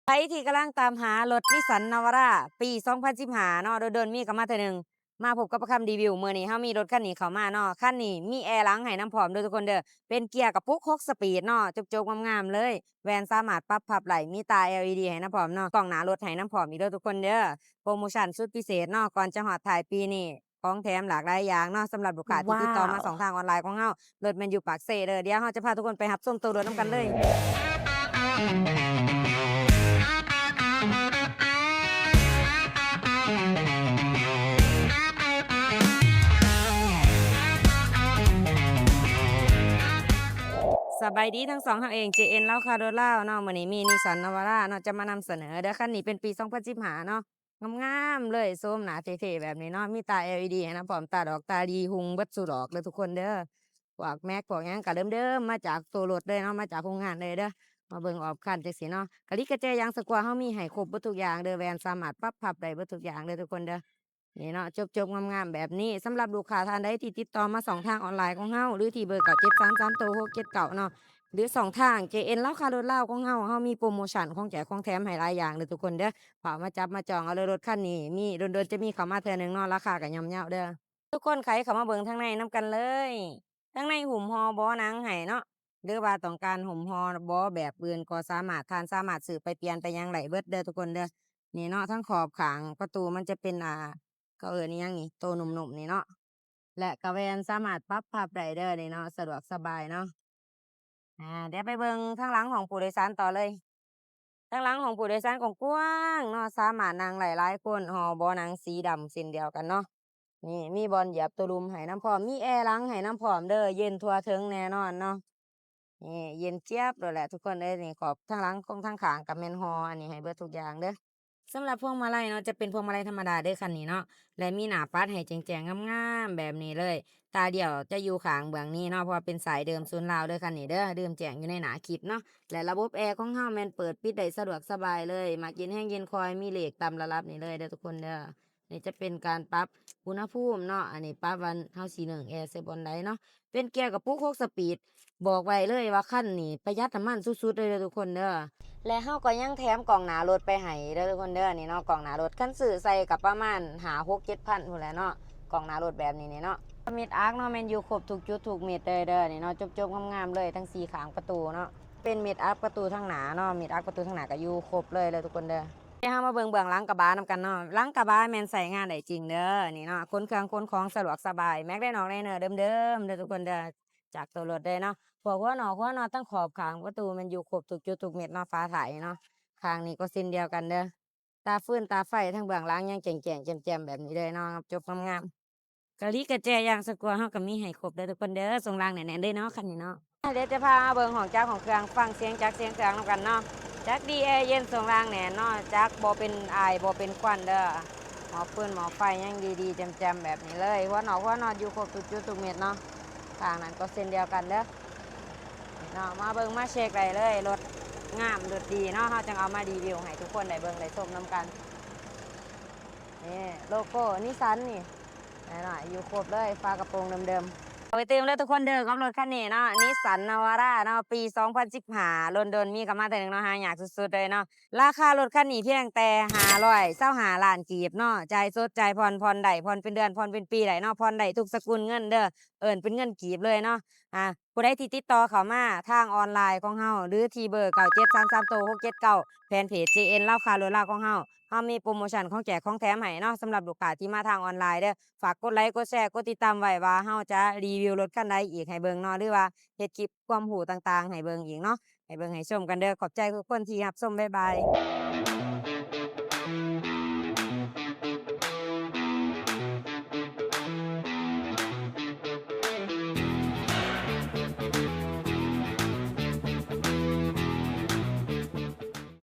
ໃຜທີ່ກຳລັງຕາມຫາລົດນິສສັນນາວາຣາປີສອງພັນສິບຫ້າເນາະ ດົນໆມີເຂົ້າມາເທື່ອໜຶ່ງ ມາພົບກັບປະຄຳຣີວິວ. ມື້ນີ້ເຮົາມີລົດຄັນນີ້ເຂົ້າມາເນາະ. ຄັນນີ້ມີແອຫຼັງໃຫ້ນຳພ້ອມເດີທຸກຄົນເດີ. ເປັນເກຍກະປຸກຫົກສະປີດເນາະ ຈົບໆງາມໆເລີຍ. ແວ່ນສາມາດປັບພັບໄດ້ ມີຕາ ແອລອີດີ ໃຫ້ນຳພ້ອມເນາະ. ກ້ອງໜ້າລົດໃຫ້ນຳພ້ອມອີກເດີທຸກຄົນເດີ. ໂປຣໂມຊັນສຸດພິເສດເນາະ ກ່ອນຈະຮອດທ້າຍປີນີ້ ຂອງແຖມຫຼາກຫຼາຍຢ່າງເນາະ. ສຳລັບລູກຄ້າທີ່ຕິດຕໍ່ມາ ວ້າວ ຊ່ອງທາງອອນລາຍຂອງເຮົາ ລົດແມ່ນຢູ່ປາກເຊເດີ. ດຽວເຮົາຈະພາທຸກຄົນໄປຮັບຊົມໂຕລົດນຳກັນເລີຍ. ສະບາຍດີທັງສອງເຮົາເອງ ເຈເອັນ ລາວຄ້າລົດລາວເນາະ. ມື້ນີ້ມີນິສສັນນາວາຣາເນາະ ຈະມານຳສະເໜີເດີ. ຄັນນີ້ເປັນປີສອງພັນສິບຫ້າເນາະ ງາມໆເລີຍ ໂສມໜ້າເທ່ໆແບບນີ້ເນາະ. ມີຕາ ແອລອີດີ ໃຫ້ນຳພ້ອມ ຕາດອກຕາດີຮຸ່ງເບິດສູ່ດອກເດີທຸກຄົນເດີ. ພວກແມັກພວກຫຍັງກະເດີມໆ ມາຈາກໂຕລົດເລີຍເນາະ ມາຈາກໂຮງງານເລີຍເດີ. ມາເບິ່ງອອບຄັນຈັ່ງຊີ້ເນາະ ກະລິກກະແຈຍາງສະກວາ ເຮົາມີໃຫ້ຄົບເບິດທຸກຢ່າງເດີ. ແວ່ນສາມາດປັບພັບໄດ້ເບິດທຸກຢ່າງເດີທຸກຄົນເດີ. ນີ້ເນາະ ຈົບໆງາມໆແບບນີ້. ສຳລັບລູກຄ້າທ່ານໃດທີ່ຕິດຕໍ່ມາຊ່ອງທາງອອນລາຍຂອງເຮົາ ຫຼືທີ່ເບີເກົ້າເຈັດສາມສາມໂຕຫົກເຈັດເກົ້າເນາະ ຫຼືຊ່ອງທາງ ເຈເອັນ ລາວຄ້າລົດລາວຂອງເຮົາ ເຮົາມີໂປຣໂມຊັນຂອງແຈກຂອງແຖມໃຫ້ຫຼາຍຢ່າງເດີທຸກຄົນເດີ. ເຂົ້າມາຈັບມາຈອງເອົາເລີຍ ລົດຄັນນີ້ມີດົນໆຈະມີເຂົ້າມາເທື່ອໜຶ່ງເນາະ. ລາຄາກະຍ່ອມເຍົາເດີ. ທຸກຄົນໄຂເຂົ້າມາເບິ່ງທາງໃນນຳກັນເລີຍ. ທາງໃນຫຸ້ມຫໍ່ເບາະໜັງໃຫ້ເນາະ ຫຼືວ່າຕ້ອງການຫຸ້ມຫໍ່ເບາະແບບອື່ນກໍສາມາດ ທ່ານສາມາດຊື້ໄປປ່ຽນໄປຫຍັງໄດ້ເບິດເດີທຸກຄົນເດີ. ນີ້ເນາະ ທາງຂອບຂ້າງປະຕູມັນຈະເປັນ ອ່າ ເຂົາເອີ້ນອີ່ຫຍັງນີ້ ໂຕນຸ້ມໆນີ້ເນາະ ແລະກະແວ່ນສາມາດປັບພັບໄດ້ເດີ. ນີ້ເນາະ ສະດວກສະບາຍເນາະ. ອາ ດຽວໄປເບິ່ງທາງຫຼັງຫ້ອງຜູ້ໂດຍສານຕໍ່ເລີຍ. ທາງຫຼັງຫ້ອງຜູ້ໂດຍສານກວ້າງໆເນາະ ສາມາດນັ່ງໄດ້ຫຼາຍຄົນ. ຫໍ່ເບາະໜັງສີດຳເຊັ່ນດຽວກັນເນາະ. ນີ້ມີບ່ອນຢຽບໂຕລຸ່ມໃຫ້ນຳພ້ອມ ມີແອຫຼັງໃຫ້ນຳພ້ອມເດີ. ເຢັນທົ່ວເຖິງແນ່ນອນເນາະ. ນີ້ເຢັນຈຽບໂລດແຫຼະທຸກຄົນເອີຍ. ນີ້ຂອບທາງຫຼັງຂອງທາງຂ້າງກະແມ່ນຫໍ່ ອັນນີ້ໃຫ້ເບິດທຸກຢ່າງເດີ. ສຳລັບພວງມາໄລເນາະ ຈະເປັນພວງມາໄລທຳມະດາເດີຄັນນີ້ເນາະ ແລະມີໜ້າປັດໃຫ້ແຈ້ງໆງາມໆແບບນີ້ເລີຍ. ຕາດຽວຈະຢູ່ຂ້າງເບື້ອງນີ້ເນາະ ເພາະວ່າເປັນສາຍເດີມສູນລາວເດີຄັນນີ້ເດີ. ດື່ມແຈ້ງຢູ່ໃນໜ້າຄລິບເນາະ ແລະລະບົບແອຂອງເຮົາແມ່ນເປີດປິດໄດ້ສະດວກສະບາຍເລີຍ. ມັກເຢັນແຮງເຢັນຄ່ອຍ ມີເລກຕາມລະດັບນີ້ເລີຍເດີທຸກຄົນເດີ. ນີ້ຈະເປັນການປັບອຸນຫະພູມເນາະ ອັນນີ້ປັບວ່າເຮົາຊິເໜິ້ງແອໃສ່ບ່ອນໃດເນາະ. ເປັນເກຍກະປຸກຫົກສະປີດ ບອກໄວ້ເລີຍວ່າຄັນນີ້ປະຢັດນ້ຳມັນສຸດໆເລີຍເດີທຸກຄົນເດີ. ແລະເຮົາກໍຍັງແຖມກ້ອງໜ້າລົດໄປໃຫ້ເດີທຸກຄົນເດີ. ນີ້ເນາະ ກ້ອງໜ້າລົດ ຄັນຊື້ໃສ່ກະປະມານຫ້າ ຫົກ ເຈັດພັນພຸ້ນແຫຼະເນາະ ກ້ອງໜ້າລົດແບບນີ້ນີ້ເນາະ. ເມັດອັກເນາະ ແມ່ນຢູ່ຄົບທຸກຈຸດທຸກເມັດເລີຍເດີ. ນີ້ເນາະ ຈົບໆງາມໆເລີຍ ທັງສີ່ຂ້າງປະຕູເນາະ. ເປັນເມັດອັກປະຕູທາງໜ້າເນາະ ເມັດອັກປະຕູທາງໜ້າກະຢູ່ຄົບເລີຍເດີທຸກຄົນເດີ. ດຽວເຮົາມາເບິ່ງເບື້ອງຫຼັງກະບະນຳກັນເນາະ. ຫຼັງກະບະແມ່ນໃຊ້ງານໄດ້ຈິງເດີ. ນີ້ເນາະ ຂົນເຄື່ອງຂົນຂອງສະດວກສະບາຍ ແມັກໄດນອກໄດເນີເດີມໆເດີທຸກຄົນເດີ ຈາກໂຕລົດເລີຍເນາະ. ພວກຫົວນອກຫົວນັອດ ທັງຂອບຂ້າງປະຕູແມ່ນຢູ່ຄົບທຸກຈຸດທຸກເມັດເນາະ. ຝາທ້າຍເນາະ ຂ້າງນີ້ກໍເຊັ່ນດຽວກັນເດີ. ຕາຟືນຕາໄຟທາງເບື້ອງຫຼັງຍັງແຈ້ງໆແຈ່ມໆແບບນີ້ເລີຍເນາະ ຈົບງາມໆ. ກະລິກກະແຈຍາງສະກວາເຮົາກະມີໃຫ້ຄົບເດີທຸກຄົນເດີ. ຊ່ວງລ່າງແໜ້ນໆເລີຍເນາະຄັນນີ້ເນາະ. ດຽວຈະພາມາເບິ່ງຫ້ອງຈັກຫ້ອງເຄື່ອງ ຟັງສຽງຈັກສຽງເຄື່ອງນຳກັນເນາະ. ຈັກດີແອເຢັນ ຊ່ວງລ່າງແໜ້ນເນາະ ຈັກບໍ່ເປັນອາຍບໍ່ເປັນຄວັນເດີ. ໝໍ້ຟືນໝໍ້ໄຟຍັງດີໆແຈ່ມໆແບບນີ້ເລີຍ. ຫົວນອກຫົວນອດຢູ່ຄົບທຸກຈຸດທຸກເມັດເນາະ. ທາງນັ້ນກໍເຊັ່ນດຽວກັນເດີ. ເນາະ ມາເບິ່ງມາເຊັກໄດ້ເລີຍ ລົດງາມລົດດີເນາະ ເຮົາຈັ່ງເອົາມາຣີວິວໃຫ້ທຸກຄົນໄດ້ເບິ່ງໄດ້ຊົມນຳກັນ. ນີ້ໂລໂກ້ນິສສັນນີ້ ແນ່ນອນ ຢູ່ຄົບເລີຍ ຝາກະໂປງເດີມໆ. ເອົາໄປຕື່ມເດີທຸກຄົນເດີ ກັບລົດຄັນນີ້ເນາະ ນິສສັນນາວາຣາເນາະ ປີສອງພັນສິບຫ້າ ດົນໆມີເຂົ້າມາເທື່ອໜຶ່ງເນາະ ຫາຍາກສຸດໆເລີຍເນາະ. ລາຄາລົດຄັນນີ້ພຽງແຕ່ຫ້າຮ້ອຍຊາວຫ້າລ້ານກີບເນາະ ຈ່າຍສົດ ຈ່າຍຜ່ອນ ຜ່ອນໄດ້ ຜ່ອນເປັນເດືອນ ຜ່ອນເປັນປີໄດ້ເນາະ ຜ່ອນໄດ້ທຸກສະກຸນເງິນເດີ ເອີ້ນເປັນເງິນກີບເລີຍເນາະ. ອາ ຜູ້ໃດທີ່ຕິດຕໍ່ເຂົ້າມາທາງອອນລາຍຂອງເຮົາ ຫຼືທີ່ເບີເກົ້າເຈັດສາມສາມໂຕຫົກເຈັດເກົ້າ ແຟນເພຈ ເຈເອັນ ລາວຄ້າລົດລາວຂອງເຮົາ ເຮົາມີໂປຣໂມຊັນຂອງແຈກຂອງແຖມໃຫ້ເນາະ ສຳລັບລູກຄ້າທີ່ມາທາງອອນລາຍເດີ. ຝາກກົດໄລ ກົດແຊ ກົດຕິດຕາມໄວ້ວ່າເຮົາຈະຣີວິວລົດຄັນໃດອີກໃຫ້ເບິ່ງເນາະ ຫຼືວ່າເຮັດຄລິບຄວາມຮູ້ຕ່າງໆໃຫ້ເບິ່ງອີກເນາະ ໃຫ້ເບິ່ງໃຫ້ຊົມກັນເດີ. ຂອບໃຈທຸກຄົນທີ່ຮັບຊົມ ບາຍບາຍ.